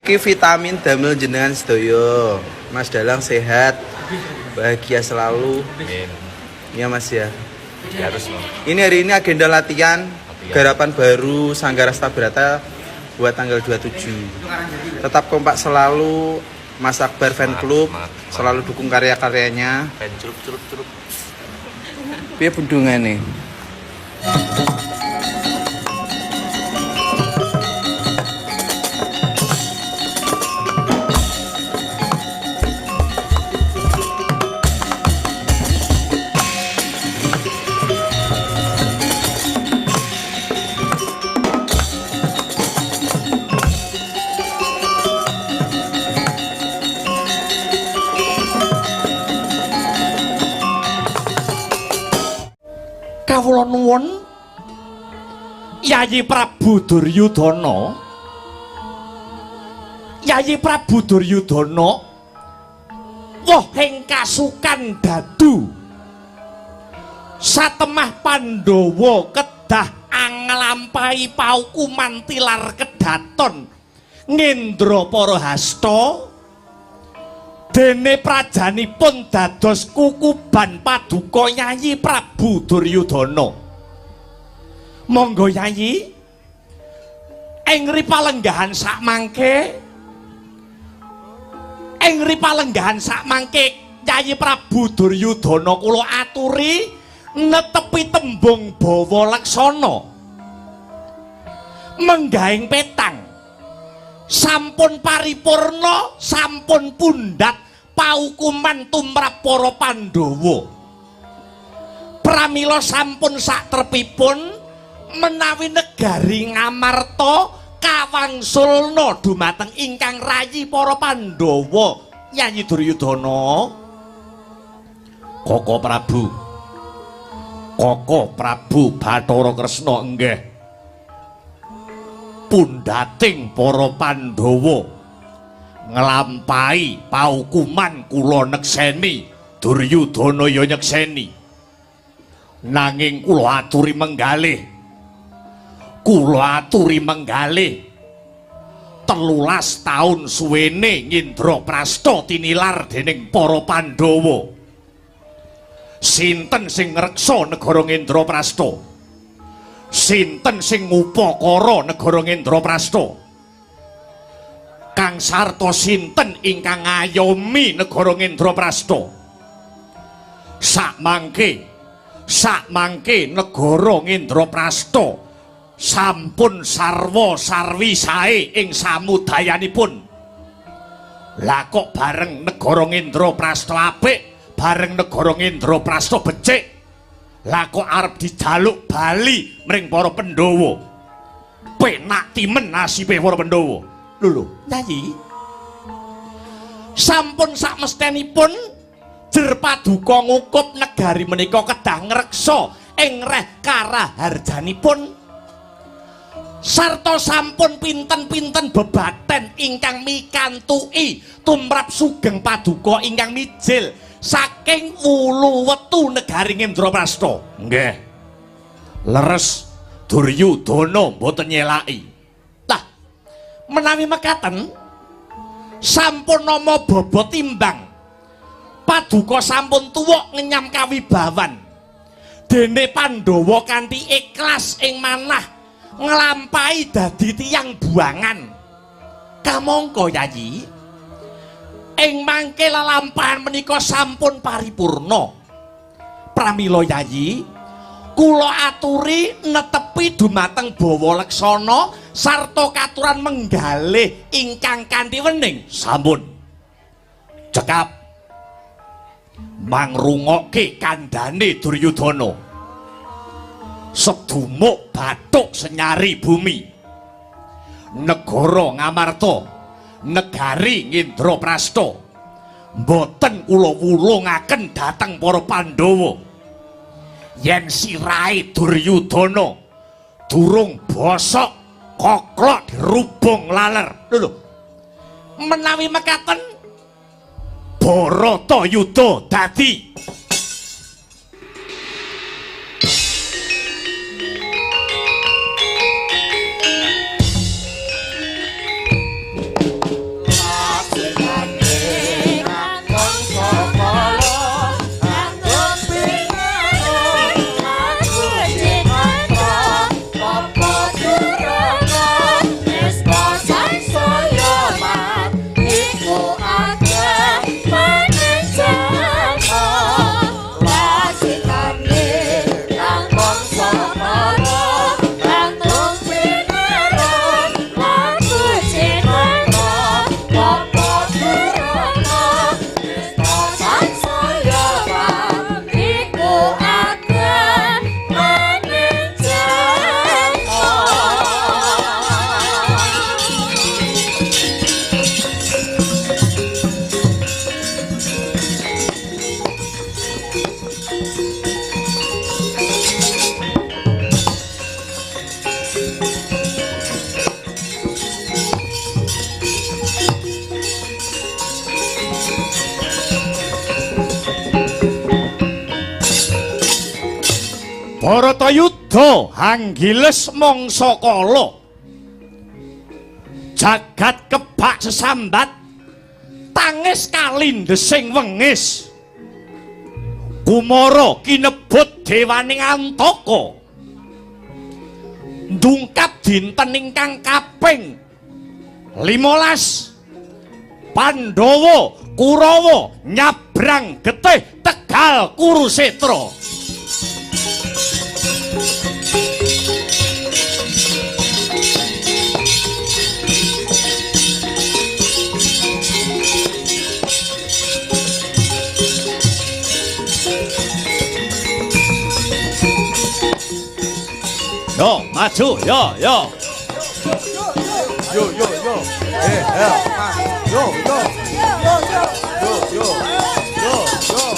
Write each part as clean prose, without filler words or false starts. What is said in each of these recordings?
Iki vitamin damel jenengan sedaya. Mas Dalang sehat, bahagia selalu. Amin. Iya Mas ya. Ya harus loh. Ini hari ini agenda latihan, Latihan. Garapan baru Sanggar Astabrata buat tanggal 27. Tetap kompak selalu Mas Akbar Fan Semangat, Club, semangat, semangat. selalu dukung karya-karyanya. Pen celup celup celup. Piye bendungane? Kawula nuwun Yayi Prabu Duryudana. Yayi Prabu Duryudana woh ing kasukan dadu satemah Pandhawa kedah anglampahi paukuman tilar kedaton ngendra para hasta dene prajanipun dados kukuban paduka Yayi Prabu Duryudana. Monggo Yayi, ing ripalenggahan sakmangke, ing ripalenggahan sakmangke Yayi Prabu Duryudana kula aturi netepi tembung bawa laksana menggahing petang sampun paripurna sampun pundhat paukuman tumrap para Pandhawa. Pramila sampun satrepipun menawi negari Ngamarta kawangsulna dumateng ingkang rayi para Pandhawa. Yayi Duryudana, Koko Prabu, Koko Prabu Bathara Kresna enggih pundhating para Pandhawa nglampahi paukuman kula nekseni, Duryudana ya nyekseni. Nanging kula aturi menggalih, kula aturi menggalih 13 taun suwene Ngindraprasta tinilar dening para Pandhawa. Sinten sing ngreksa negara Ngindraprasta? Sinten sing ngupakara negara Ngindraprasta? Kang sarta sinten ingkang ngayomi negara Ngindraprasta? Sakmangke, sakmangke negara Ngindraprasta sampun sarwa sarwi sae ing samudayanipun. Lah kok bareng negara Ngindraprasta apik, bareng negara Ngindraprasta becik, lah kok arep dijaluk bali mring para Pandhawa? Penak timen nasibe para Pandhawa. Lho lho, Yayi, sampun sakmestenipun jer paduka ngukup negari menika kedah ngreksa ing reh karaharjanipun sarta sampun pinten-pinten bebaten ingkang mikantuki tumrap sugeng paduka ingkang mijil saking wulu wetu negari Ngindraprasta. Nggih. Leres Duryudana mboten nyelaki. Lah, menawi mekaten sampun nama bobot timbang paduka sampun tuwuk ngenyam kawibawan dene Pandhawa kanthi ikhlas ing manah nglampahi dadi tiyang buangan. Kamangka Yayi, ing mangke lelampahan menika sampun paripurna. Pramila Yayi, kula aturi netepi dumateng bawa laksana sarta katuran menggalih ingkang kanthi wening. Sampun cekap mangrungokke kandhane Duryudana. Sedumuk bathuk senyari bumi negara Ngamarta, negari Ngindraprasta mboten kula wulungaken dhateng para Pandhawa. Yen sirahe Duryudana durung bosok koklok dirubung laler. Lho lho, menawi mekaten Bharatayuda dadi Bharatayuda hanggiles mangsa kala. Jagat kebak sesambat, tangis kalindhesing wengis. Kumara kinebut dewaning Antaka. Ndungkap dinten ingkang kaping 15 Pandhawa Kurawa nyabrang getih Tegal Kurusetra. Yo, maju, yo, yo. Yo, yo, yo. Yo, yo. Yo, yo. Yo, yo.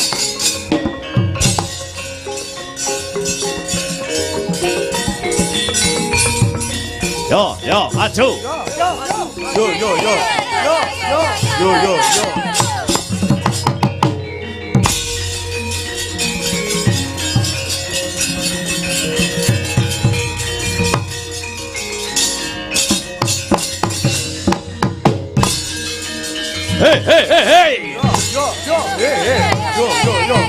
Yo, yo, maju. Yo, yo, yo. Yo, yo. Yo, yo, yo. Hey, hey, hey, hey. Yo, yo, yo. Hey, hey. Yo, yo, yo.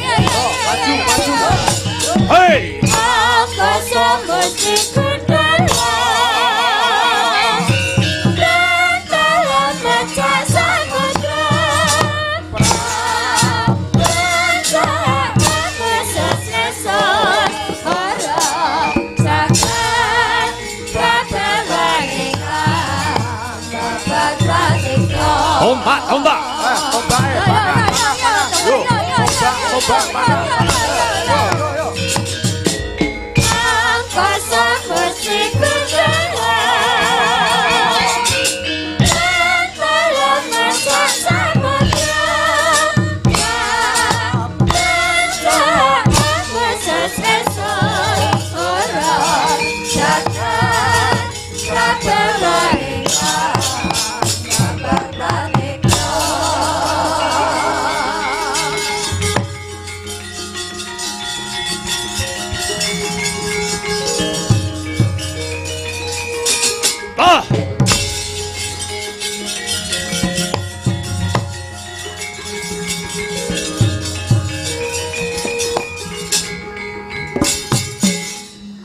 Maju, maju. Hey. Tombak, tombak. Tombak. Yo, tombak, tombak. Yo, yo.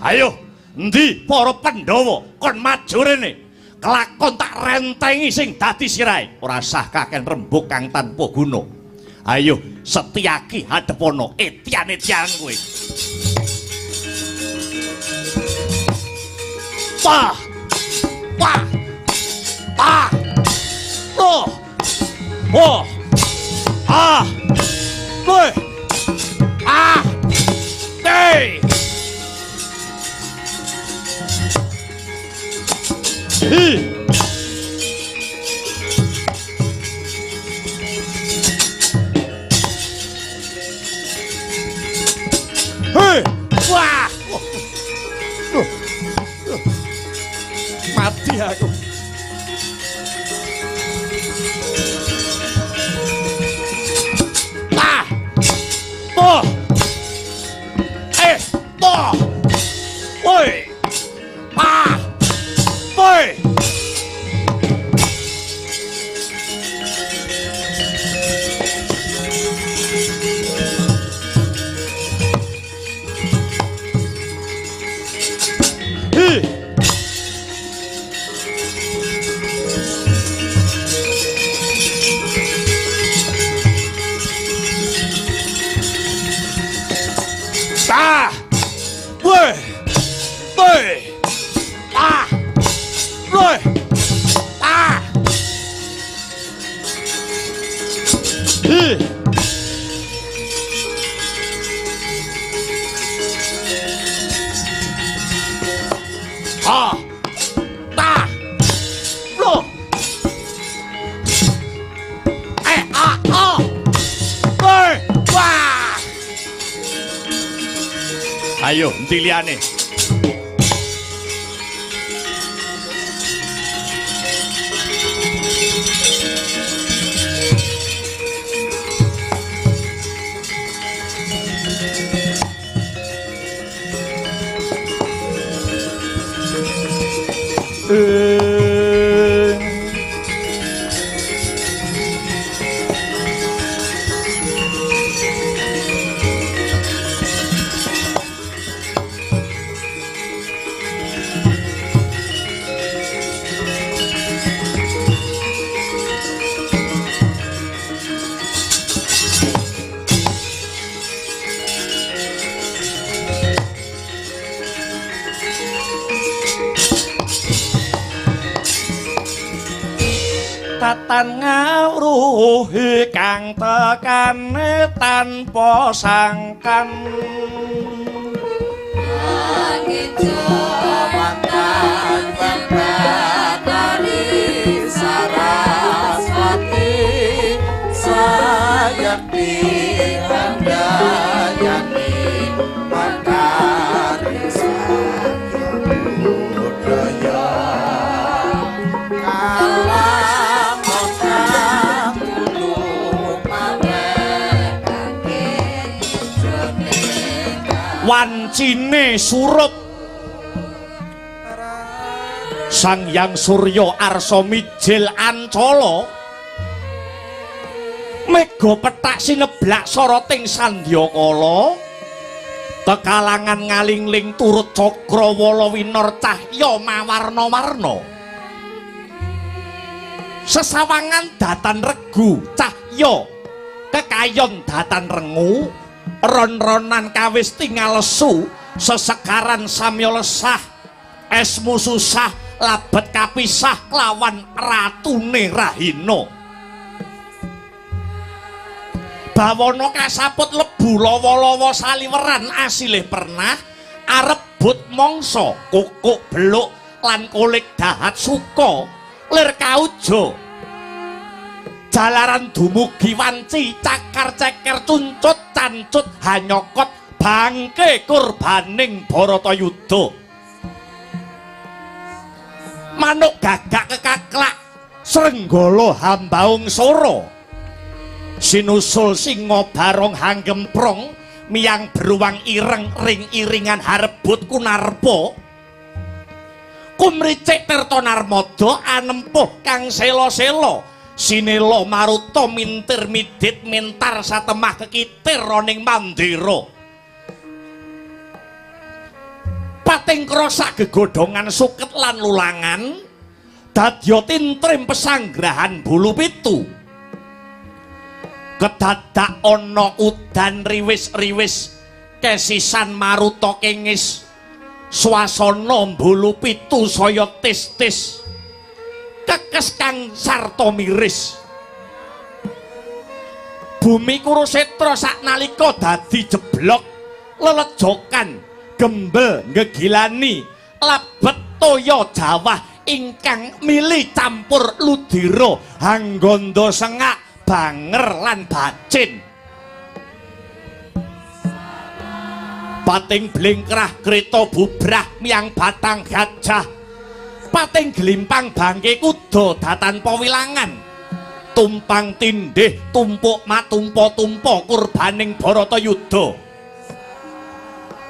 Ayo, endi para Pandhawa kon maju rene. Kelakon tak rentengi sing dadi sirahe. Ora sah kaken rembug kang tanpa guna. Ayo, Setyaki hadepana etian-etian kowe. Wah! Wah! Ah! Oh! Oh! Ah! Kowe! Ah! Hey! Hi! Hei! Wah! Mati aku. Ah! Oh! Eh! Oh! Woi! Ah! Woi! Hi! Ah! Woi! Woi! Ah! Woi! Ah! Hi! Ah! Ta! Lo! Eh! Ah! Ah! Woi! Wah! Ayo, endi liyane? datan ngawruhi kang tekane tanpa sangkan. Batari Saraswati Sayakti Handayani Batari Budaya Kalam Wancine surup Sang Hyang Surya arsa mijil ancala mega pethak sineblak soroting sandyakala tekalangan ngalingling turut cakrawala winor cahya mawarna-warna sesawangan datan regu cahya kekayon datan rengu ron-ronan kawis tingal lesu sesekaran samya lesah esmu susah labet kapisah lawan ratune rahina bawana kasaput lebu lawa-lawa saliweran asilih pernah arebut mangsa kukuk beluk lan kulik dahat suka lir kauja jalaran dumugi wanci cakar ceker cuncut cancut hanyokot bangke kurbaning Bharatayuda manuk gagak kekaklak srenggala hambaung sora sinusul singa barong hanggemprong miyang beruang ireng ring iringan harebut kunarpa kumricik tirta narmada anempuh kang sela-sela sinela maruta mintir midit mintar satemah kekitir roning mandira pating krosak gegodhongan suket lan lulangan dadya tintrim pesanggrahan bulu pitu kedadak ana udan riwis-riwis kesisan maruta kengis swasana bulu pitu saya tis-tis kekes kang sarta miris bumi Kurusetra saknalika dadi jeblok lelejokan gembel ngegilani labet toya jawah ingkang mili campur ludira hanggondo sengak banger lan bacin pating blingkrah kreta bubrah miyang batang gajah pating glimpang bangke kuda datan pawilangan tumpang tindih tumpuk matumpa-tumpa kurbaning Bharatayuda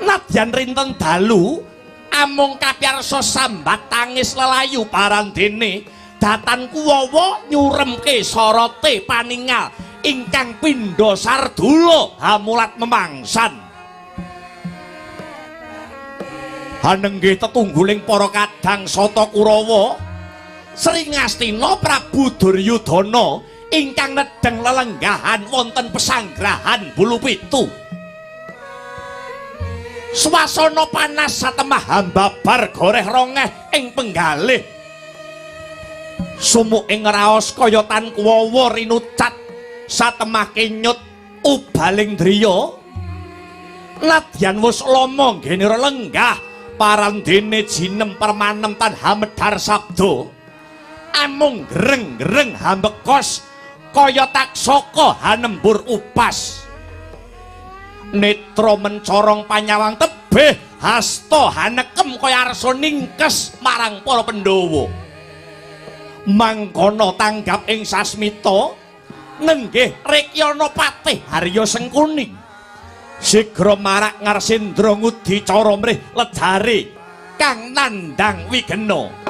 nadyan rinten dalu amung kapiyarsa sambat tangis lelayu parandene datan kuwawa nyuremke sorote paningal ingkang pindha sardula hamulat memangsan hanenggih tetungguling para kadang sata Kurawa Sri Ngastina Prabu Duryudana ingkang nedheng lelenggahan wonten pesanggrahan Bulu Pitu. Swasana panas satemah hambabar goreh rongeh ing penggalih. Sumuk ing raos kaya tan kuwawa rinucat satemah kenyut ubaling driya. Nadyan wus lama nggenira lenggah parandene jinem permanem tan hamedhar sabda. Amung greng-greng hambekos kaya taksaka hanembur upas. Netra mencorong panyawang tebih hasta hanekem kaya arsa ningkes marang para Pandhawa. Mangkono tanggap ing sasmita nenggih Rekyana patih Harya Sengkuni. Sigra marak Ngarsindra ngudi cara mrih lejare kang nandhang wigena.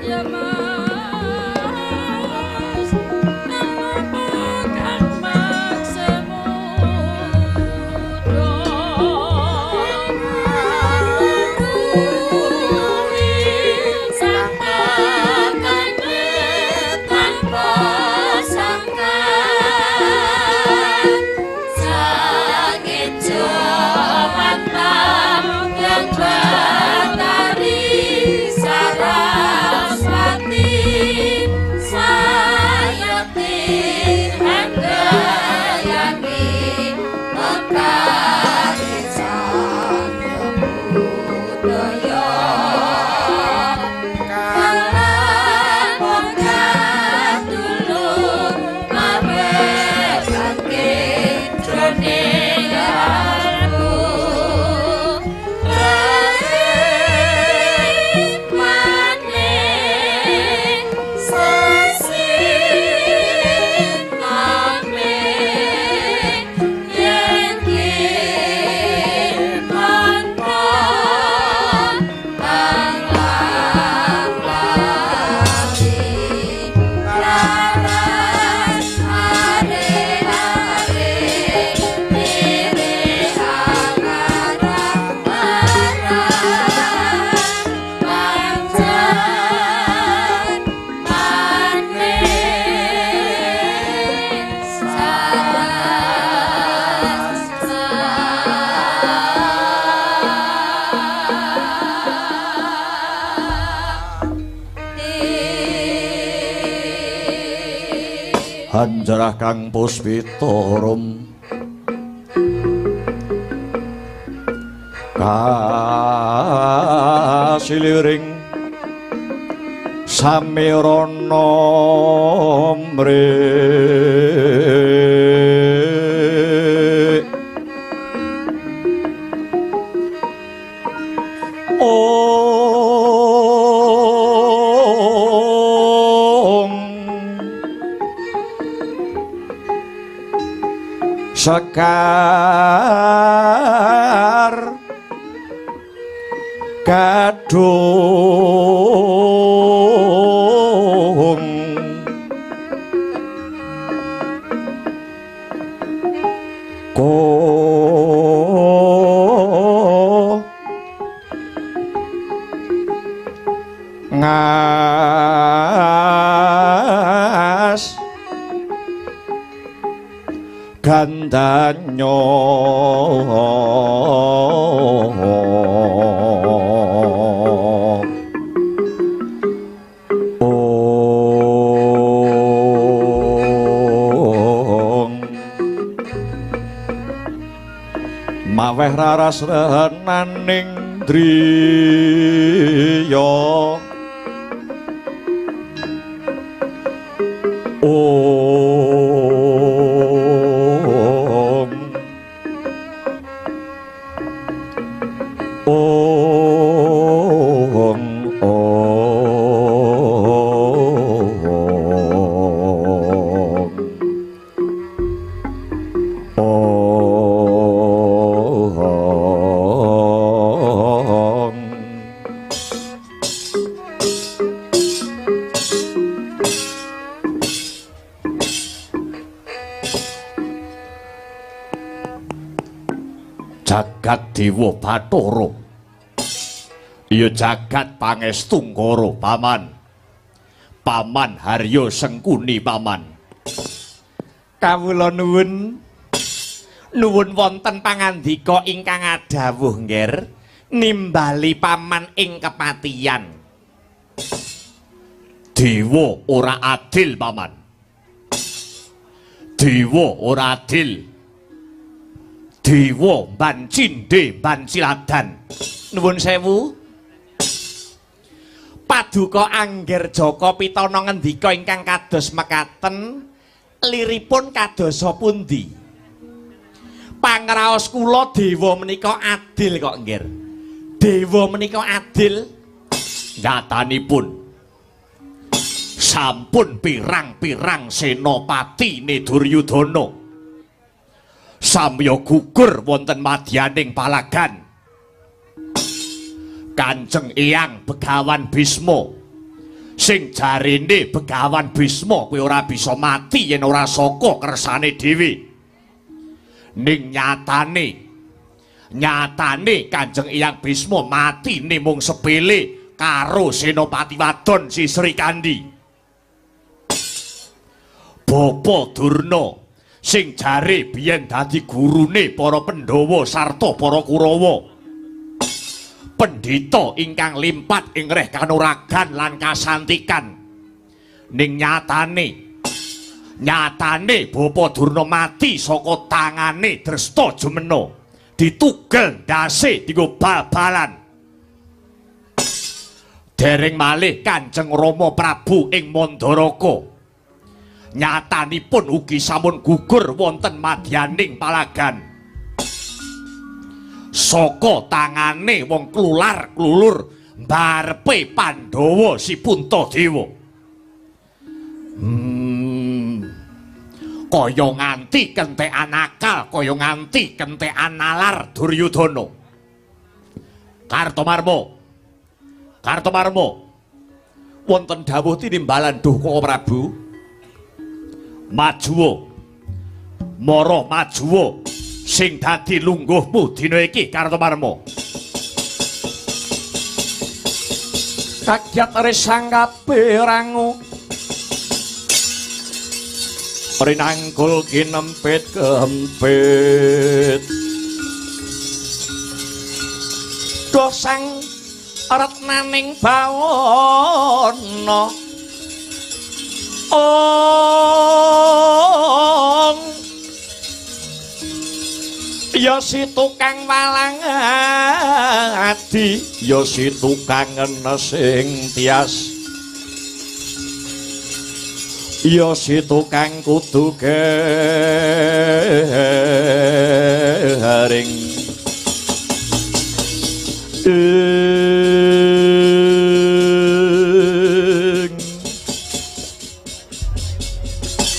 Ya Mas, Hanjarah kang puspita rum kasiliring samirana mrik ong sekar kadung ko ngas gandanyo ong maweh raras renaning driya ong ong ong ong. Jagat Dewa Bathara ya jagat pangestungkara paman. Paman Harya Sengkuni paman. Kawula nuwun nuwun wonten pangandika ingkang adhawuh nggih nimbali paman ing kepatihan. Dewa ora adil paman. Dewa ora adil. Dewa ban cindhe ban ciladan. Nuwun sewu. Paduka Angger Jaka pitana ngendika ingkang kados mekaten liripun kadosa pundi? Pangraos kula dewa menika adil kok nggih. Dewa menika adil nyatanipun sampun pirang-pirang senopati ne Duryudana samya gugur wonten madyaning palagan. Kanjeng Eyang Begawan Bisma sing jarene Begawan Bisma kuwi ora bisa mati yen ora saka kersane dhewe. Ning nyatane nyatane Kanjeng Eyang Bisma matine mung sepele karo senopati wadon si Sri Kandi. Bapa Durna sing jare biyen dadi gurune para Pandhawa sarta para Kurawa, pendhita ingkang limpat ing reh kanuragan lan kasantikan. Ning nyatane nyatane Bapa Durna mati saka tangane Dresta Jumena, ditugel ndase dienggo bal-balan. Dereng malih Kanjeng Rama Prabu ing Mandaraka nyatanipun ugi sampun gugur wonten madyaning palagan saka tangane wong klular-klulur mbarepe Pandhawa si Puntadewa. Kaya nganti kentekan akal, kaya nganti kentekan nalar Duryudana. Kartomarma, Kartomarma, wonten dawuh tinimbalan duh Koko Prabu. Majuwa, mara majuwa sing dadi lungguhmu dina iki Kartomarma. Kagyat resang kabeh rangu rinangkul kinempit kempit dosang retnaning bawana. Om Ya si tukang walang adi, ya si tukang enes ing tias, ya si tukang kudu garing.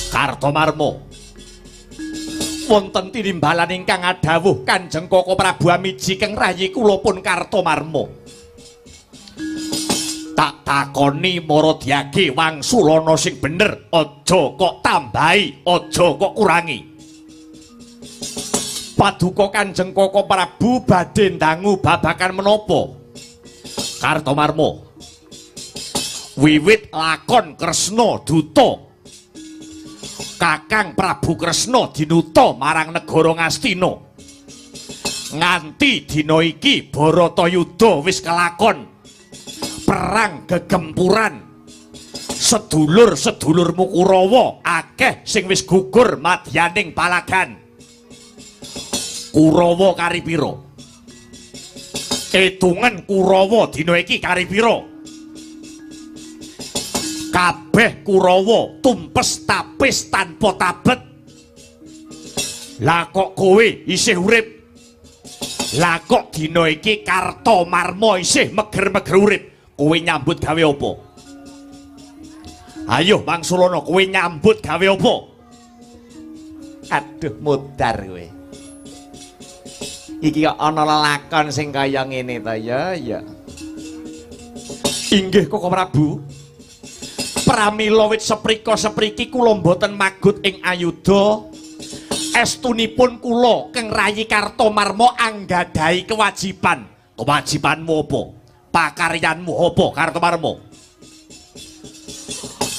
Kartomarmo, wonten tinimbalan ingkang adhawuh Kanjeng Koko Prabu Amiji keng rayi kula pun Kartomarmo. Tak takoni Maradyage wangsulana sing bener, aja kok tambahi, aja kok kurangi. Paduka Kanjeng Koko Prabu badhe ndangu babagan menapa? Kartomarmo, wiwit lakon Kresna Duta, Kakang Prabu Kresna dinuta marang negara Ngastina. Nganti dina iki Bharatayuda wis kelakon. Perang gegempuran. Sedulur-sedulurmu Kurawa akeh sing wis gugur madyaning palagan. Kurawa kari pira? Etungen Kurawa dina iki kari pira? Kabeh Kurawa tumpes tapis tanpa tabet. Lah kok kowe isih urip? Lah kok dina iki Kartomarmo isih meger-meger urip? Kowe nyambut gawe apa? Ayo Wangsulana, kowe nyambut gawe apa? Aduh, mudar kowe. Iki kok ana lelakon sing kaya ngene ta ya, ya. Inggih Koko Prabu. Pramila wit seprika-sepriki kula mboten magut ing ayuda. Estunipun kula keng rayi Kartomarmo anggadhahi kewajiban. Kewajibanmu apa? Pakaryanmu apa, Kartomarmo?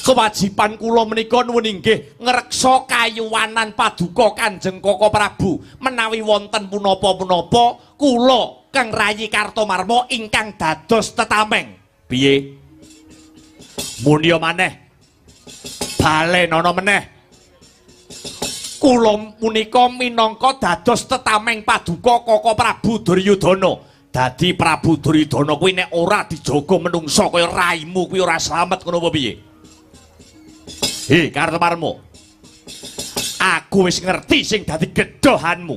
Kewajiban kula menika nuwun inggih ngreksa kayuwanan paduka Kanjeng Koko Prabu. Menawi wonten punapa-punapa kula keng rayi Kartomarmo ingkang dados tetameng. Piye? Muniya maneh, balenono meneh. Kula punika minangka dados tetameng paduka Koko Prabu Duryudana. Dadi Prabu Duryudana kuwi nek ora dijaga menungsa kaya raimu kuwi ora slamet, ngono apa piye? He Kartomarmo, aku wis ngerti sing dadi gedhohanmu.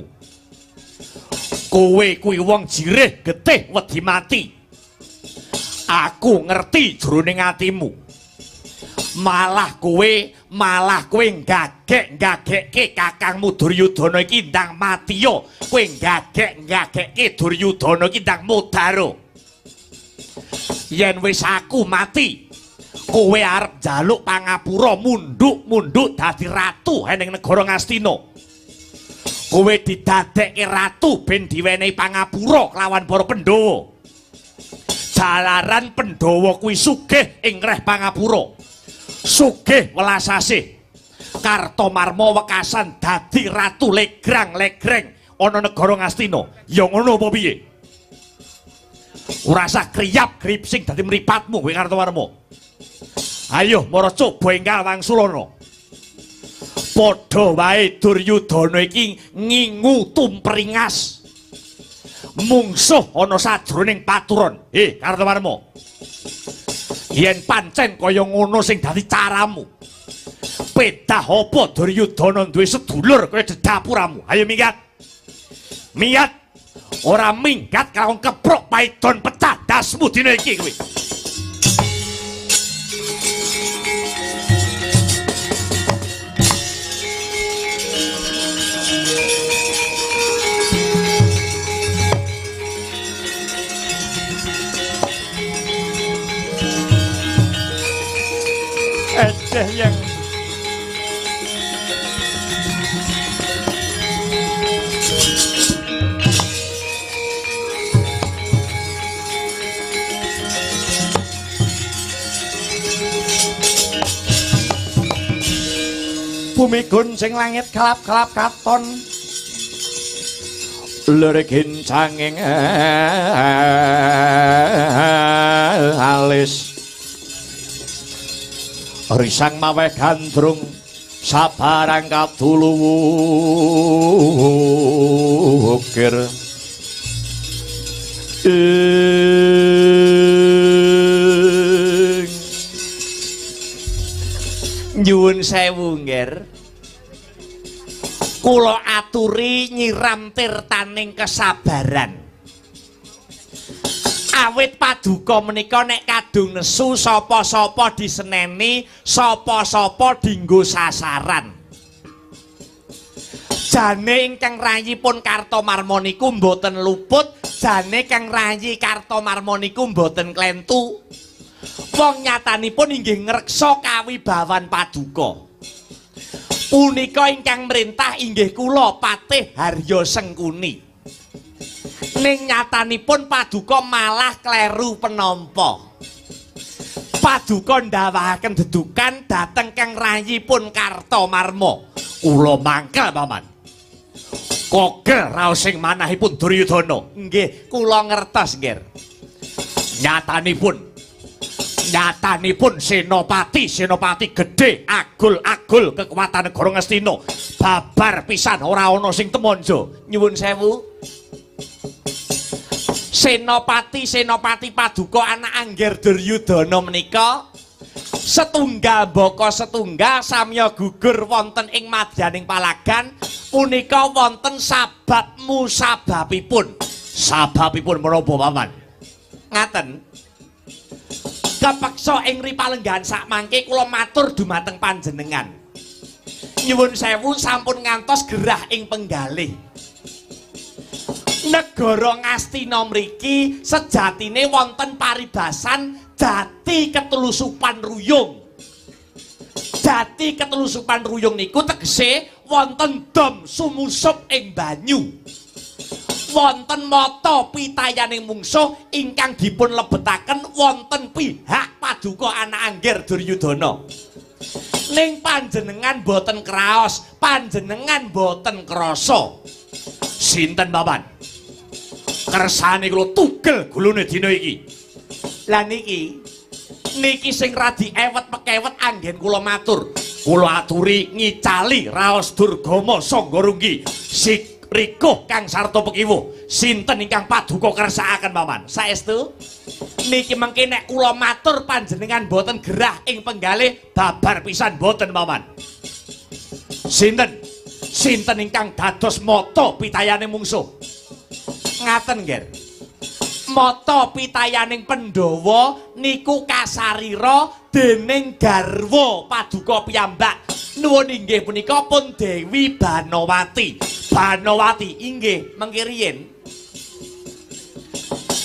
Kowe kuwi wong jirih getih wedi mati. Aku ngerti jroning atimu. Malah kowe gagek-gagekke kakangmu Duryudana iki ndang matiya. Kowe gagek-gagekke Duryudana iki ndang mudara. Yen wis aku mati, kowe arep njaluk pangapura munduk-munduk dadi ratu ning negara Ngastina. Kowe didadekke ratu ben diwenehi pangapura kelawan para Pandhawa. Jalaran Pandhawa kuwi sugih ing reh pangapura, sugih welas asih. Kartomarmo wekasan dadi ratu legrang-legreng ana negara Ngastina. Ya ngono apa piye? Ora usah kriyap-kriyip sing dadi mripatmu kowe Kartomarmo. Ayo mara coba enggal wangsulana. Padha wae Duryudana iki ngingu tumpringas. Mungsuh ana sajroning paturon. Kartomarmo, yen pancen kaya ngono sing dadi caramu, pedah apa Duryudana duwe sedulur kaya dedapuramu? Ayo minggat. Minggat. Ora minggat karo keprok paidon pecah dasmu dina iki kowe. Eceh yang bumi guncing langit kelap-kelap katon lirik gincanging alis risang maweh gandrung Sabarang kadulukir ing Nyuwun sewu nggih. Kula aturi nyiram tirtaning kesabaran. Awit paduka menika nek kadung nesu sapa-sapa diseneni, sapa-sapa dinggo sasaran. Jane ingkang rayipun Kartomarma niku mboten luput, jane kang rayi Kartomarma niku mboten klentu. Wong nyatanipun inggih ngreksa kawibawan paduka. Punika ingkang merintah inggih kula Patih Harya Sengkuni. Ning nyatanipun paduka malah kleru penampa. Paduka ndawahaken dedukan dhateng kang rayipun Kartomarma. Kula mangkel paman. Kogel raosing manahipun Duryudana. Nggih, kula ngertos nggih. Nyatanipun senopati gedhe agul-agul kekuatan negara Ngastina babar pisan ora ana sing temonjo. Nyuwun sewu. Senopati paduka anak Angger Duryudana menika setunggal baka setunggal samya gugur wonten ing madyaning palagan punika wonten sabab musababipun. Sababipun menapa paman? Ngaten. Kepeksa ing ripalenggahan sakmangke kula matur dumateng panjenengan. Nyuwun sewu sampun ngantos gerah ing penggalih. Negara Ngastina mriki sejatine wonten paribasan jati ketelusupan ruyung. Jati ketelusupan ruyung niku tegese wonten dom sumusup ing banyu. Wonten mata pitayaning mungsuh ingkang dipun lebetaken wonten pihak paduka anak Angger Duryudana. Ning panjenengan boten kraos, panjenengan boten krasa. Sinten paman? Kersane kula tugel gulune dina iki. Lah niki, niki sing radi ewet pekewet anggen kula matur. Kula aturi ngicali raos Durgama Sangga Runggi. Sik rikuh kang sarta pekiwuh. Sinten ingkang paduka kersakaken paman? Saestu niki mengke nek kula matur panjenengan boten gerah ing penggalih babar pisan boten paman. Sinten? Sinten ingkang dados mata pitayane mungsuh? Ngaten nggih. Mata pitayaning Pandhawa niku kasarira dening garwa paduka piyambak. Nuwun inggih punika pun Dewi Banowati. Banowati inggih mengki riyin.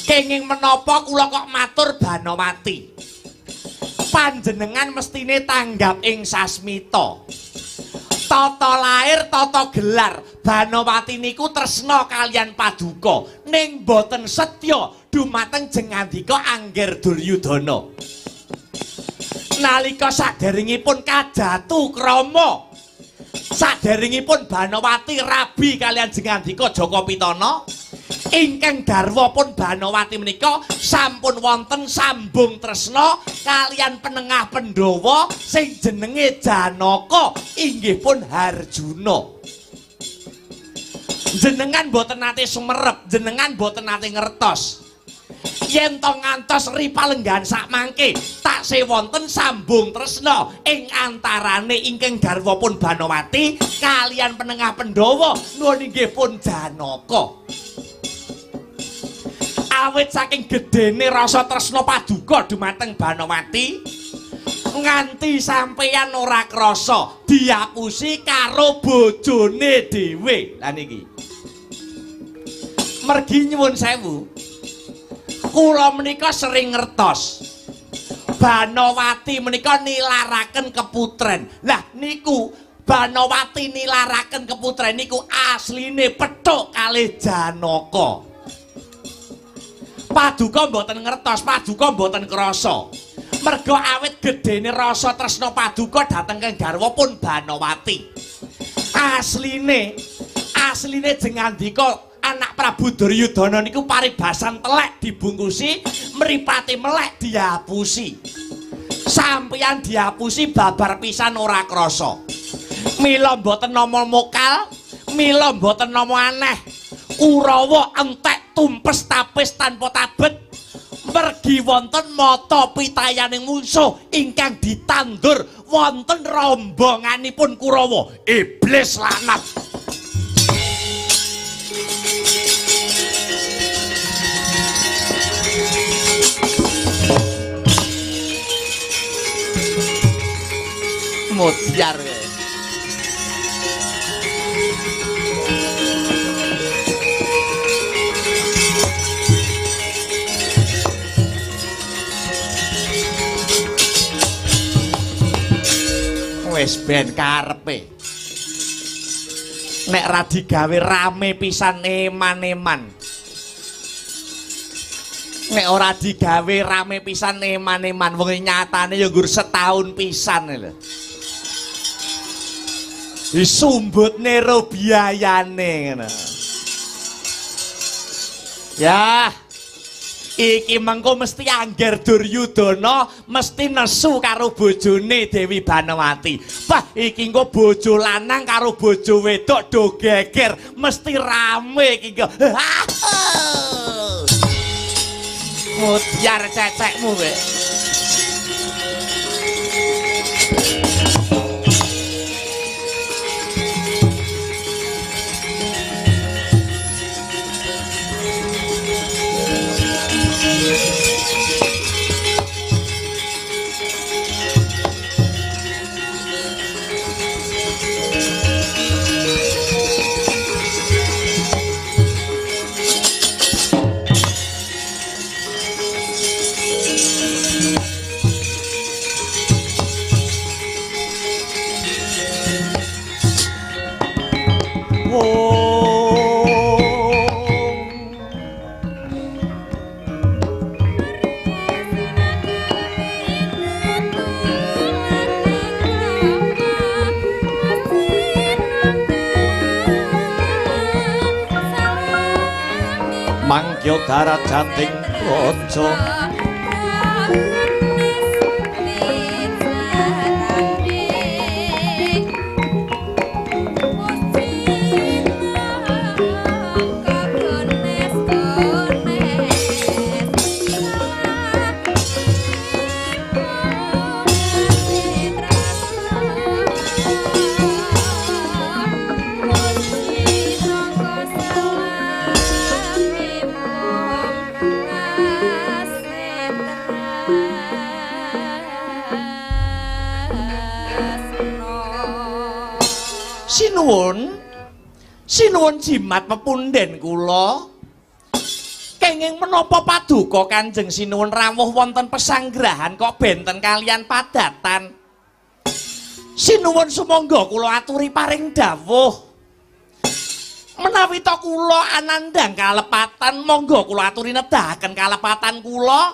Kenging menapa kula kok matur Banowati? Panjenengan mestine tanggap ing sasmita. Tata lair tata gelar Banowati niku tresna kalian paduka ning boten setya dumateng jengandika Angger Duryudana. Nalika saderengipun kajatu krama, saderengipun Banowati rabi kalian jengandika Jaka Pitana, ingkang garwa pun Banowati menika sampun wonten sambung tresna kalian penengah Pandhawa sing jenenge Janaka inggih pun Harjuna. Jenengan boten nate sumerep, jenengan boten nate ngertos. Yen to ngantos ripalenggahan sakmangke taksih wonten sambung tresna ing antarane ingkang garwa pun Banowati kalian penengah Pandhawa nuwun inggih pun Janaka. Awit saking gedene rasa tresna paduka dumateng Banowati nganti sampeyan ora krasa diapusi karo bojone dhewe. Lah niki mergi nyuwun sewu, kula menika sering ngertos Banowati menika nilaraken keputren. Lah niku Banowati nilaraken keputren niku asline pethuk kalih Janaka. Paduka mboten ngertos, paduka mboten krasa. Merga awit gedene rasa tresna paduka dhateng kang garwa pun Banowati. Asline jengandika anak Prabu Duryudana niku paribasan telek dibungkusi, mripate melek diapusi. Sampeyan diapusi babar pisan ora krasa. Mila mboten nama mokal, mila mboten nama aneh. Kurawa entek tumpes tapis tanpa tabet. Mergi wonten mata pitayaning mungsuh ingkang ditandur wonten rombonganipun Kurawa. Iblis laknat. Modyar kowe. Wis ben karepe. Nek ra digawe rame pisan eman-eman. Nek ora digawe rame pisan eman-eman, wong nyatane ya nggur setahun pisan lho. Disumbutne ro biayane ngono. Ya. Iki mengko mesti angger Duryudana mesti nesu karo bojone Dewi Banowati. Wah, iki engko bojo lanang karo bojo wedok do geger, mesti rame iki engko. Mutyar cecekmu kowe. Mangkya darajating praja Sinuwun, sinuwun jimat pepundhen kula. Kenging menapa paduka Kanjeng Sinuwun rawuh wonten pesanggrahan kok benten kalian padatan. Sinuwun sumangga kula aturi paring dawuh. Menawi ta kula anandhang kalepatan, monggo kula aturi nedahaken kalepatan kula.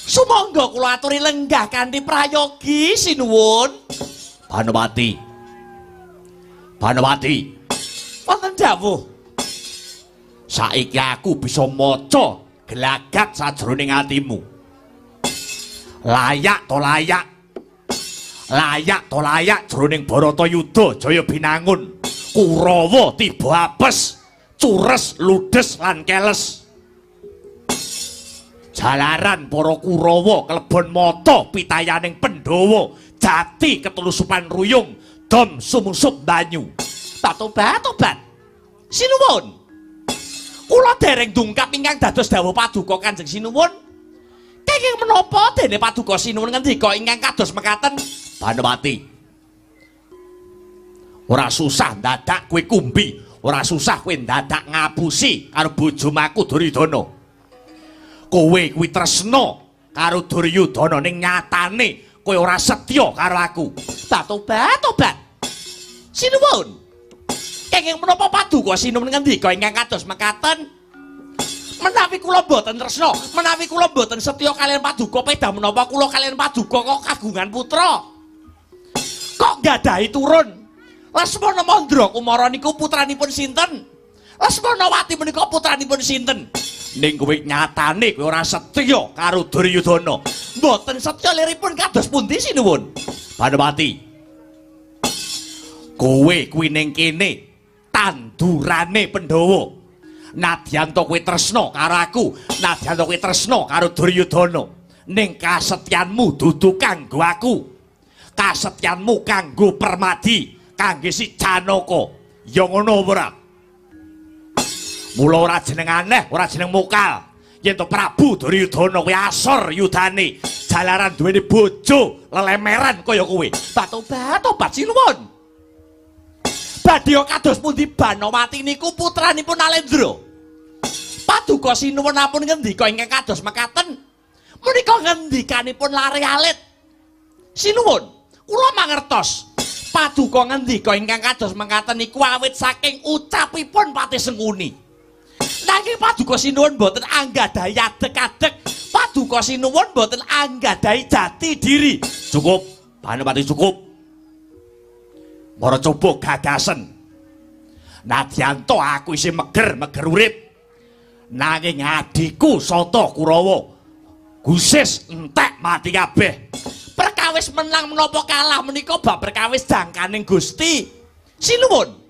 Sumangga kula aturi lenggah kanthi prayogi sinuwun. Banowati. Banowati, wonten dawuh. Saiki aku bisa maca gelagat sajroning atimu. Layak to layak. Layak to layak jroning Baratayuda Jaya Binangun. Kurawa tiba apes, cures, ludes lan keles. Jalaran para Kurawa kelebon mata pitayaning Pandhawa, jati ketelusupan ruyung. Dom sumusup banyu. Tobat tobat. Sinuwun. Kula dereng dungkap ingkang dados dawuh paduka Kanjeng Sinuwun. Kenging menapa dene paduka Sinuwun ngendika ingkang kados mekaten? Banowati. Ora susah ndadak kowe kumbi, ora susah kowe ndadak ngapusi karo bojomaku Duryudana. Kowe kuwi tresna karo Duryudana ning nyatane kowe ora setya karo aku. Tobat tobat. Sinuwun. Kenging menapa paduka Sinuwun ngendika ingkang kados mekaten? Menawi kula mboten tresna, menawi kula mboten setya kaliyan paduka, pedah menapa kula kaliyan paduka kok kagungan putra? Kok nggadahi turun? Lesmana Mandra Kumara niku putranipun sinten? Lesmanawati menika putranipun sinten? Ning kowe nyatane kowe ora setya karo Duryudana. Mboten setya liripun kados pundi sinuwun? Banowati. Kowe kuwi ning kene tandurane Pandhawa. Nadyan to kowe tresna karo aku, nadyan to kowe tresna karo Duryudana, ning kasetyanmu dudu kanggo aku. Kasetyanmu kanggo Permadi, kangge si Janaka. Ya ngono ora? Mula ora jeneng aneh, ora jeneng mokal. Yen to Prabu Duryudana kuwi asor yudane, jalaran duweni bojo lelemeran kaya kowe. Batobat sinuwun. Badhe kados pundi Banowati niku putranipun Alendra. Paduka sinuwun ampun ngendika ingkang kados mekaten. Menika ngendikanipun lare alit. Sinuwun, kula mangertos. Paduka ngendika ingkang kados mekaten niku awit saking ucapipun Patih Sengkuni. Nanging paduka sinuwun mboten anggadhahi adeg-adeg. Paduka sinuwun mboten anggadhahi jati diri. Cukup, Banowati cukup. Mara coba gagasen. Nadyan to aku isih meger-meger urip. Nanging adhiku Sata Kurawa gusis entek mati kabeh. Perkawis menang menapa kalah menika bab perkawis jangkaning Gusti. Sinuwun.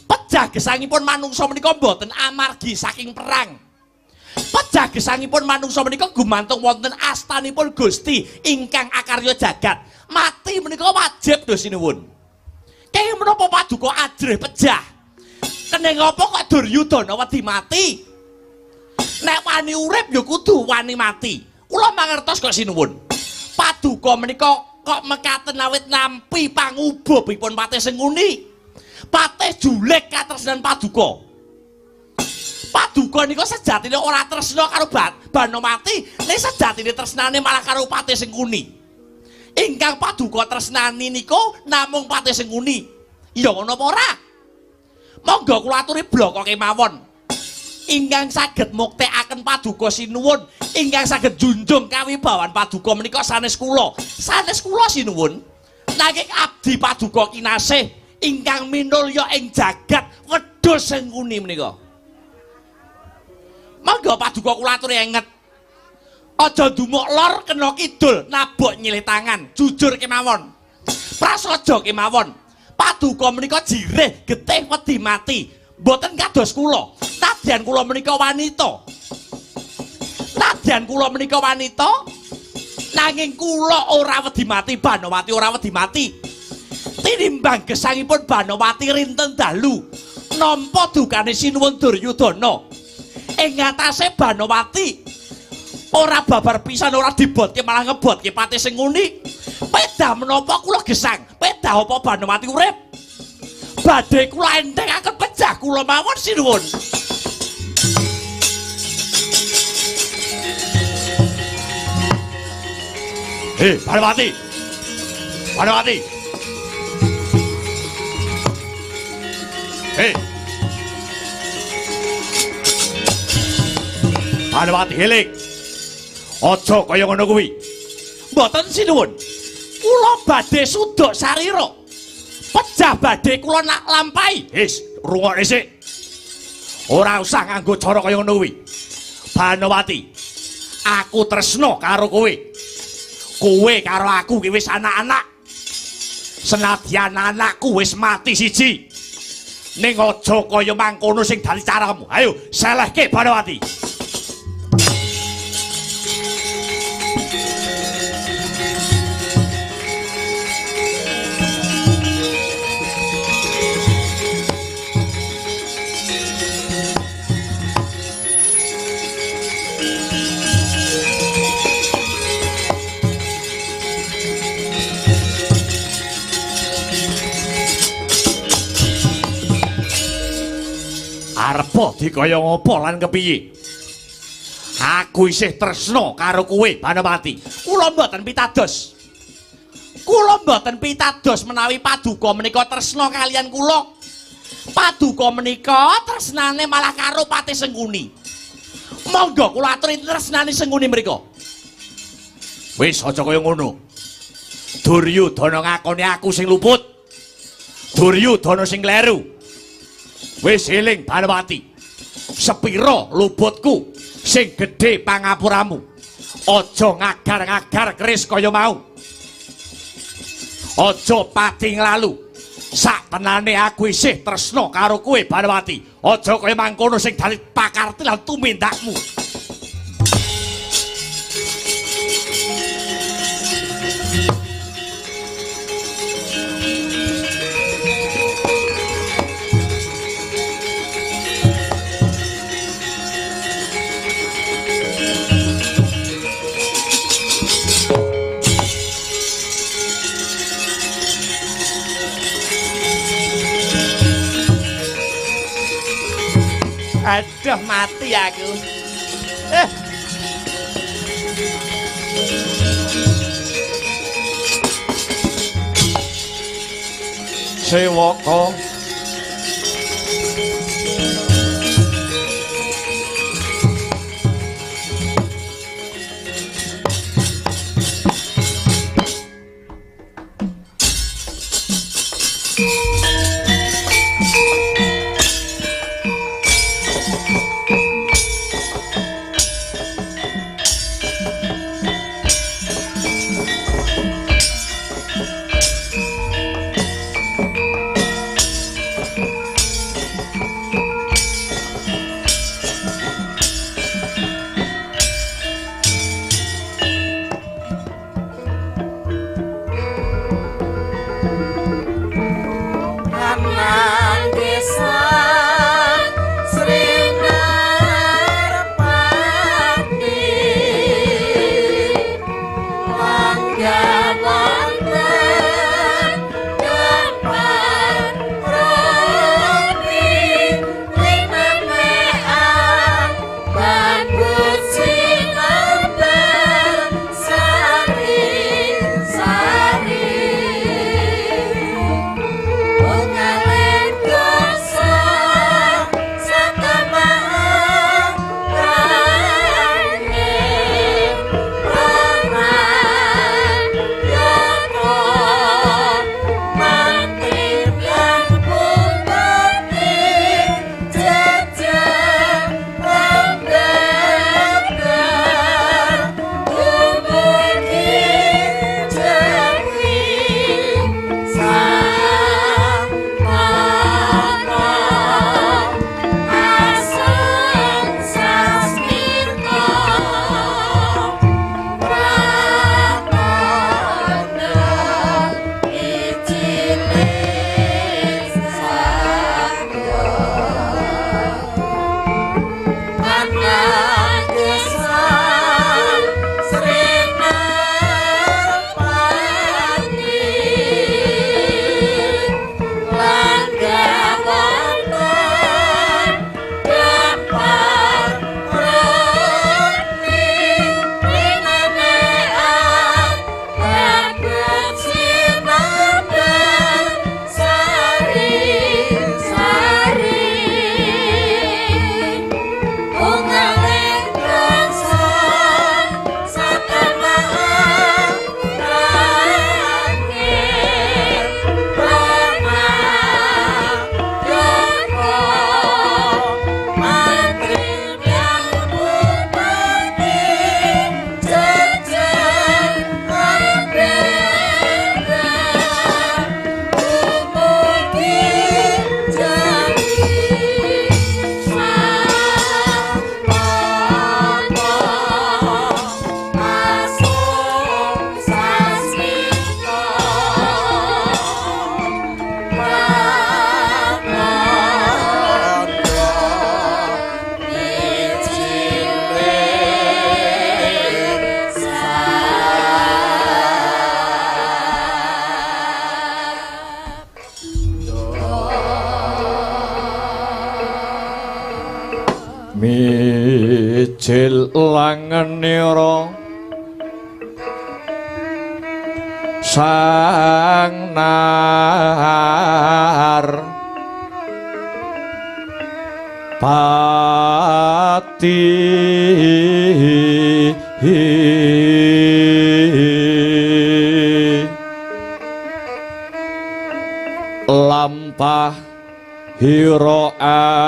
Pejah gesangipun manungsa menika mboten amargi saking perang. Pejah gesangipun manungsa menika gumantung wonten astanipun Gusti ingkang akarya jagat. Mati menika wajib lho sinuwun. Kenging menapa paduka ajrih pejah? Keneng apa kok Duryudana wedi mati? Nek wani urip ya kudu wani mati. Kula mangertos kok sinuwun. Paduka menika kok mekaten awit nampi pangububipun Patih Sengkuni. Patih juleg katresnan paduka. Paduka nika sejatine ora tresna karo Banowati, ning sejatine tresnane malah karo Patih Sengkuni. Ingkang paduka tresnani niku namung Patih Sengkuni. Ya ngono apa ora? Monggo kula aturi bloko kemawon. Ingkang saged muktekaken paduka sinuwun, ingkang saged junjung kawibawan paduka menika sanes kula. Sanes kula sinuwun. Nanging abdi paduka kinasih ingkang minulya ing jagat wedhus Sengkuni menika. Monggo paduka kula aturi enget. Aja ndumuk lor kena kidul, nabok nyilih tangan, jujur kemawon. Prasaja kemawon. Paduka menika jirih getih wedi mati. Mboten kados kula. Nadyan kula menika wanita. Nadyan kula menika wanita, nanging kula ora wedi mati, Banowati ora wedi mati. Tinimbang gesangipun Banowati rinten dalu nampa dukane Sinuwun Duryudana. Ing ngatasé Banowati ora babar pisan, ora dibotke malah ngebotke Patih Sengkuni. Pedah menapa kula gesang, pedah apa Banowati urip? Badhe kula entengaken pejah kula mawon sinuwun. Hei, Banowati. Banowati. Hei. Banowati eling. Aja kaya ngono kuwi. Mboten sinuwun. Kula badhe suduk sarira. Pejah badhe kula nak lampahi. Wis, rungokne sik. Ora usah nganggo cara kaya ngono kuwi. Banowati, aku tresna karo kowe. Kowe karo aku ki wis anak-anak. Senadyan anakku wis mati siji. Ning aja kaya mangkono sing dadi caramu. Ayo, selehke Banowati. Arepa dikaya ngapa lan kepiye? Aku isih tresna karo kowe, Banowati. Kula mboten pitados. Kula mboten pitados menawi paduka menika tresna kaliyan kula. Paduka menika tresnane malah karo Patih Sengkuni. Monggo kula aturi tresnane Sengkuni mriku. Wis aja kaya ngono. Duryudana ngakoni aku sing luput. Duryudana sing kleru. Wis eling Banowati. Sepira luputku sing gedhe pangapuramu. Aja ngagar-ngagar keris kaya mau. Aja pati nglalu. Saktenane aku isih tresna karo kowe, Banowati. Aja kaya mangkono sing dadi pakarti lan tumindakmu. Aduh, mati aku. Sewaka. Mijil langenira sang nar pati lampah hira alon.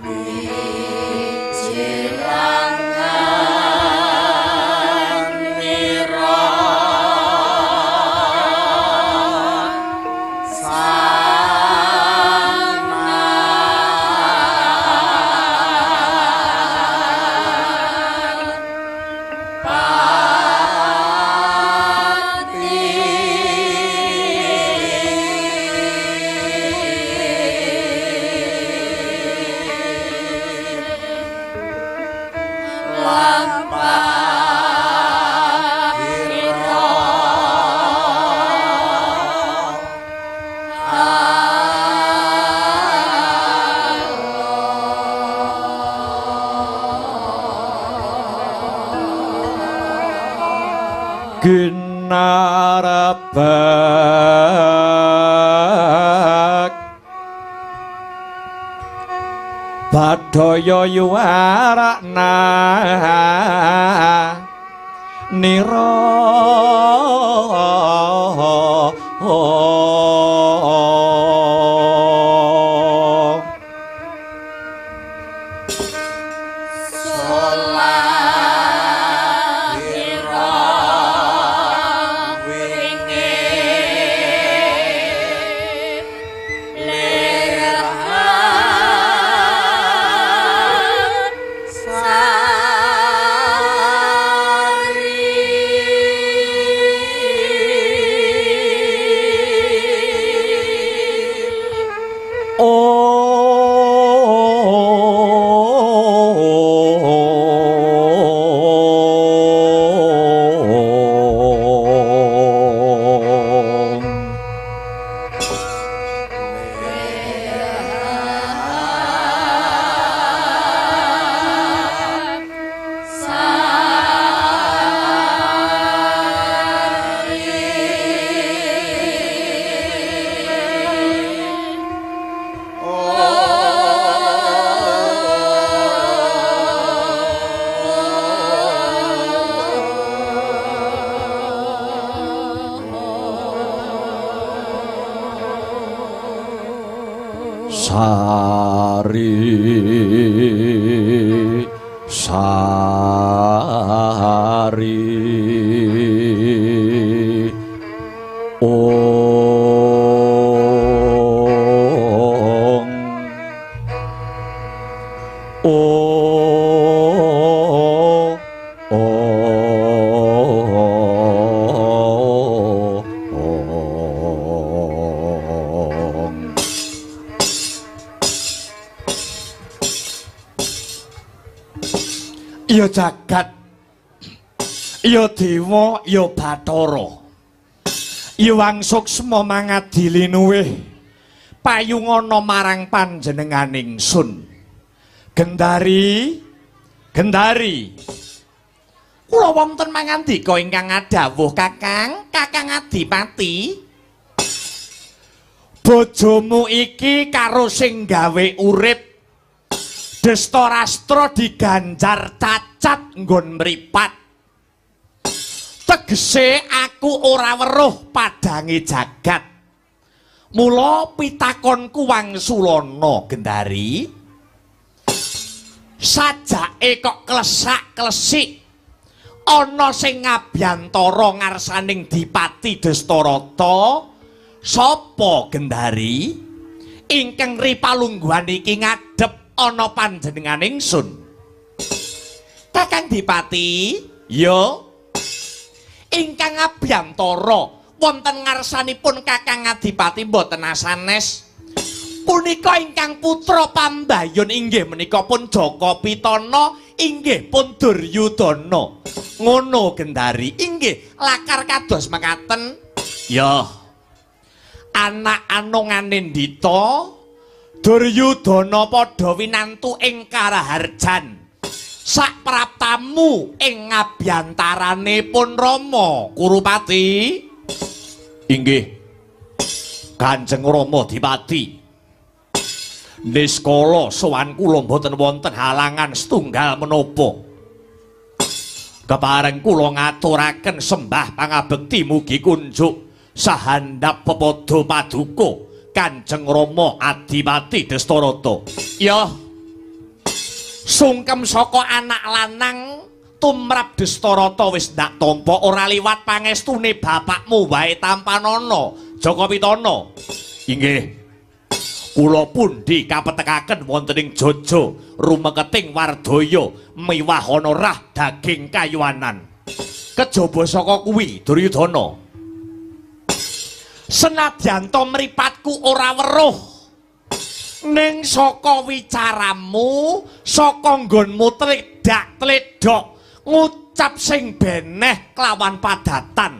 Mijil Ginarabak Badaya yuwarakna nira. Sari sari ong o o ong. Ya jagat, ya dewa, ya bathara, ya wang suksma mangadili nuwih payungana marang panjenengan ingsun. Gendari, Gendari, kula wonten mangandika ingkang ngadhawuh Kakang, Kakang Adipati. Bojomu iki karo sing gawe urip Destarastra diganjar cacat nggon mripat. Tegese aku ora weruh padange jagat. Mula pitakonku wangsulana Gendari. Sajake kok klesak-klesik ana sing ngabyantara ngarsaning Dipati Destarata. Sapa Gendari? Ingkang ripalungguhan iki ngadhep ana panjenengan ingsun. Kakang Dipati, ya. Ingkang abyantara wonten ngarsanipun Kakang Adipati mboten asanes. Punika ingkang putra pambayun inggih menika pun Jaka Pitana, inggih pun Duryudana. Ngono Gendari, inggih lakar kados mekaten. Ya. Anak anungane Ndita Duryudana padha winantu ing Karaharjan. Sak praptamu ing ngabyantarane pun Rama Kurupati. Inggih. Kanjeng Rama Dipati. Niskala sowan kula mboten wonten halangan setunggal menapa. Kepareng kula ngaturaken sembah pangabekti mugi kunjuk sahandap pepadha paduka Kanjeng Rama Adipati Destarata. Ya. Sungkem saka anak lanang tumrap Destarata wis ndak tampa ora liwat pangestune bapakmu wae tampanana Jaka Pitana. Inggih. Kula pundi kapetekaken wonten ing Jojo rumeketing wardaya miwahana rah daging kayuwanan. Kejaba saka kuwi Duryudana. Senadyan to mripatku ora weruh, ning saka wicaramu, saka nggonmu tledak-tledok ngucap sing beneh kelawan padatan.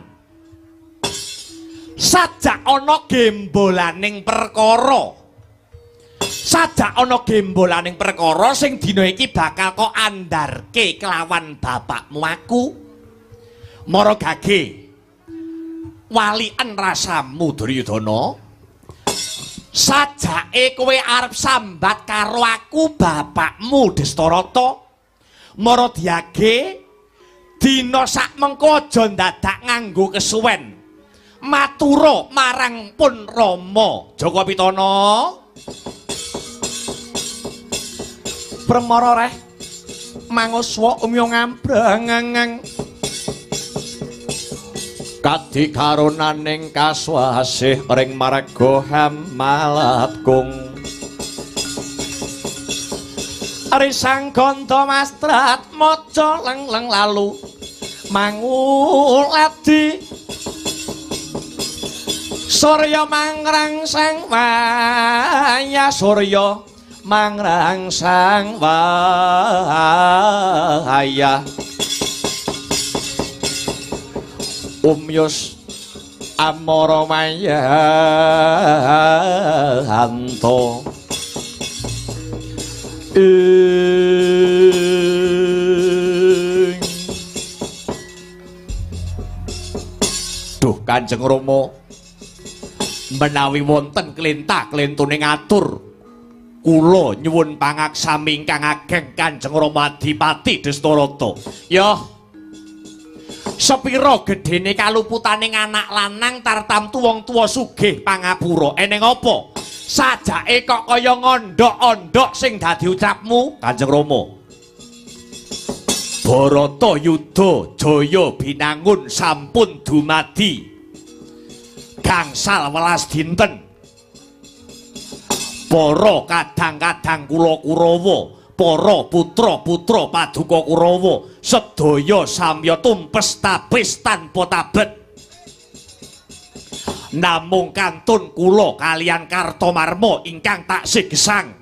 Sajak ana gembolaning perkara. Sajak ana gembolaning perkara sing dina iki bakal kok andarke kelawan bapakmu aku. Mara gage waliken rasamu Duryudana. Sajake kowe arep sambat karo aku bapakmu Destarata. Mara diage dina sakmengko aja ndadak nganggo kesuwen. Matura marang pun Rama Jaka Pitana. Premara reh manguswa umya ngambrang. Kadi karunaning kaswasih ring marga Hamalatkung. Risang ganda mastrat maca leng-leng lalu manguladi. Surya mangrangsang waya, surya mangrangsang waya. Umyus amara mayanto ing. Duh Kanjeng Rama, menawi wonten klenta-klentune ngatur kula nyuwun pangaksami ingkang ageng Kanjeng Rama Adipati Destarata. Yo sepira gedene kaluputane anak lanang tartamtu wong tuwa sugih pangapura. Eneng apa? Sajake kok kaya ngondhok-ondhok sing dadi ucapmu, Kanjeng Rama. Bharata Yuda Jaya Binangun sampun dumadi gangsal welas dinten. Para kadang-kadang kula Kurawa, para putra-putra paduka Kurawa sedaya samya tumpes tapis tanpa tabet. Namung kantun kula kalian Kartomarma ingkang taksih gesang.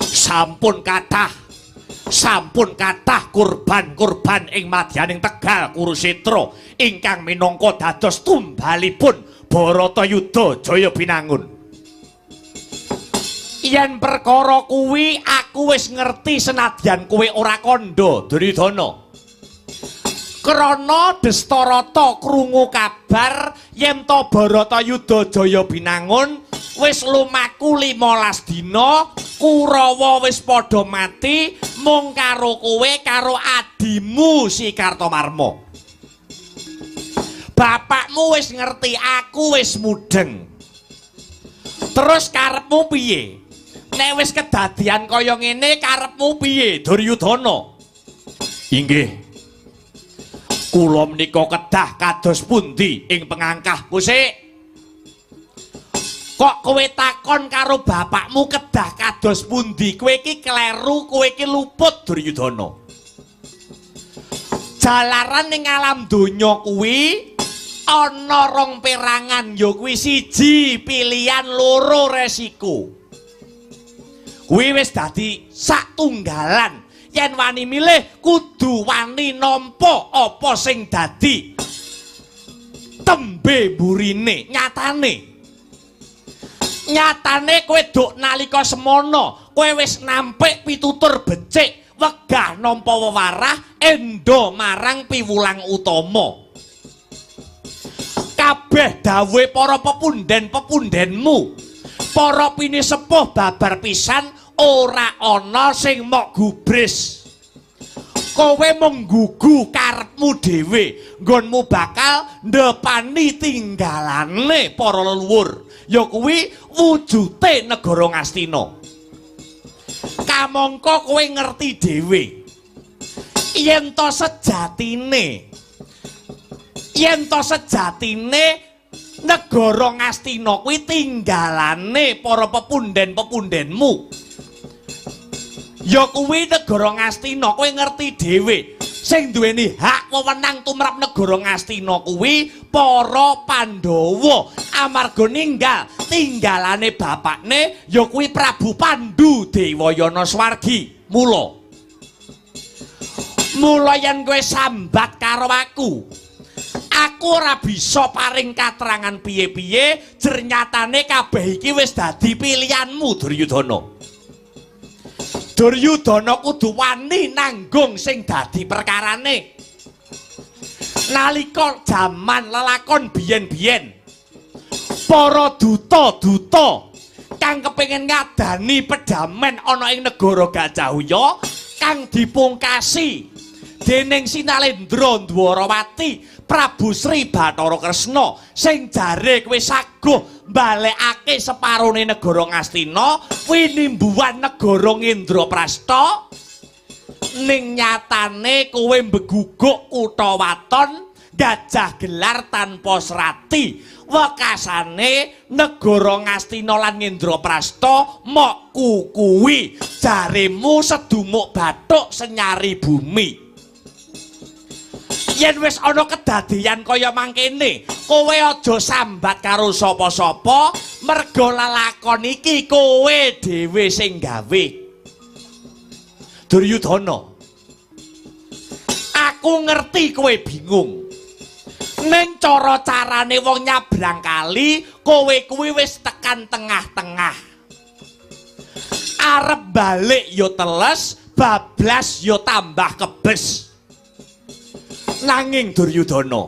Sampun kathah kurban-kurban ing madyaning Tegal Kurusetra ingkang minangka dados tumbalipun Bharatayuda Jaya Binangun. Yen perkara kuwi aku wis ngerti senadyan kowe ora kandha Duryudana. Krana Destarata krungu kabar yen to Bharatayuda Jaya Binangun wis lumaku 15 dina, Kurawa wis padha mati mung karo kowe karo adimu si Kartomarma. Bapakmu wis ngerti, aku wis mudeng. Terus karepmu piye? Nek wis kedadian kaya ngene karepmu piye Duryudana? Inggih. Kula menika kedah kados pundi ing pengangkah Kusik? Kok kowe takon karo bapakmu kedah kados pundi? Kowe iki kleru, kowe iki luput Duryudana. Jalaran ning alam donya kuwi ana rong perangan, ya kuwi siji pilihan, loro resiko. Kuwi wis dadi satunggalan. Yen wani milih kudu wani nampa apa sing dadi tembe burine. Nyatane nyatane kowe duk nalika semono kowe wis nampik pitutur becik, wegah nampa wewarah endo marang piwulang utama. Kabeh dawuhe para pepunden-pepundenmu, para pinisepuh babar pisan ora ana sing mok gubris. Kowe mung nggugu karepmu dhewe, nggonmu bakal ndepani tinggalane para leluhur, ya kuwi wujute negara Ngastina. Kamangka kowe ngerti dhewe yen to sejatine, yen to sejatine negara Ngastina kuwi tinggalane para pepunden-pepundenmu. Ya kuwi negara Ngastina, kowe ngerti dhewe. Sing duweni hak wewenang tumrap negara Ngastina kuwi para Pandhawa. Amarga ninggal tinggalane bapakne ya kuwi Prabu Pandu Dewayana Swargi. Mula mula yen kowe sambat karo aku, aku ora bisa paring katerangan piye-piye, jernyatane kabeh iki wis dadi pilihanmu Duryudana. Duryudana kudu wani nanggung sing dadi perkarane. Nalika jaman lelakon biyen-biyen, para duta-duta kang kepengin ngadani pedamen ana ing negara Gajah kang dipungkasi dening Sinalendra Dwarawati Prabu Sri Bathara Kresna sing jare kowe saguh mbalekake separone negara Ngastina winimbuhan negara Ngendraprasta, ning nyatane kowe mbeguguk kutha waton gajah gelar tanpa serati. Wekasane negara Ngastina lan Ngendraprasta mok kukuwi jaremu sedumuk bathuk senyari bumi. Yen wis ana kedadeyan kaya mangkene, kowe aja sambat karo sapa-sapa, merga lelakon iki kowe dhewe sing gawe. Duryudana, aku ngerti kowe bingung. Ning cara carane wong nyabrang kali, kowe kuwi wis tekan tengah-tengah. Arep balik ya teles, bablas ya tambah kebes. Nanging Duryudana,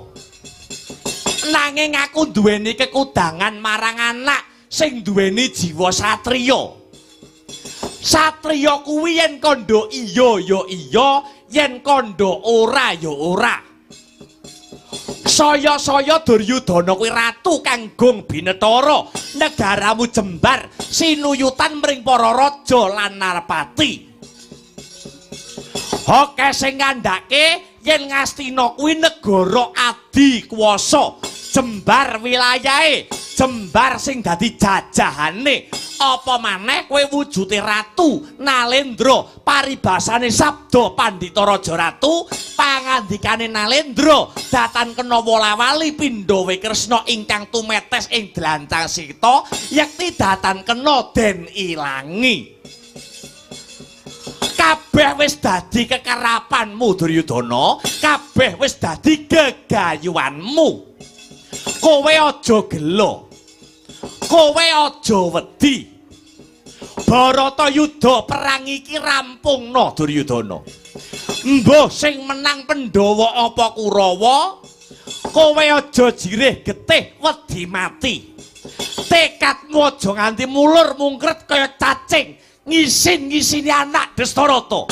nanging aku duweni kekudangan marang anak sing duweni jiwa satriya. Satriya kuwi yen kandha iya ya iya, yen kandha ora ya ora. Saya-saya Duryudana kuwi ratu kang gong binetara, negaramu jembar sinuyutan mring para raja lan narpati. Oke sing ngandhake yen Ngastina kuwi negara adi kuwasa, jembar wilayahe, jembar sing dadi jajahane. Apa maneh kowe wujude ratu Nalendra, paribasane sabda pandhita raja ratu, pangandikane Nalendra datan kena wola-wali pindhawe Kresna ingkang tumetes ing dlancang sita, yekti datan kena den ilangi. Kabeh wis dadi kekerapanmu Duryudana, kabeh wis dadi gegayuhanmu. Kowe aja gelo, kowe aja wedi. Bharatayudha perang iki rampungna Duryudana. Mbuh sing menang Pandhawa apa Kurawa, kowe aja jirih getih wedi mati. Tekadmu aja nganti mulur mungkret kaya cacing ngisin-ngisini anak Destarata.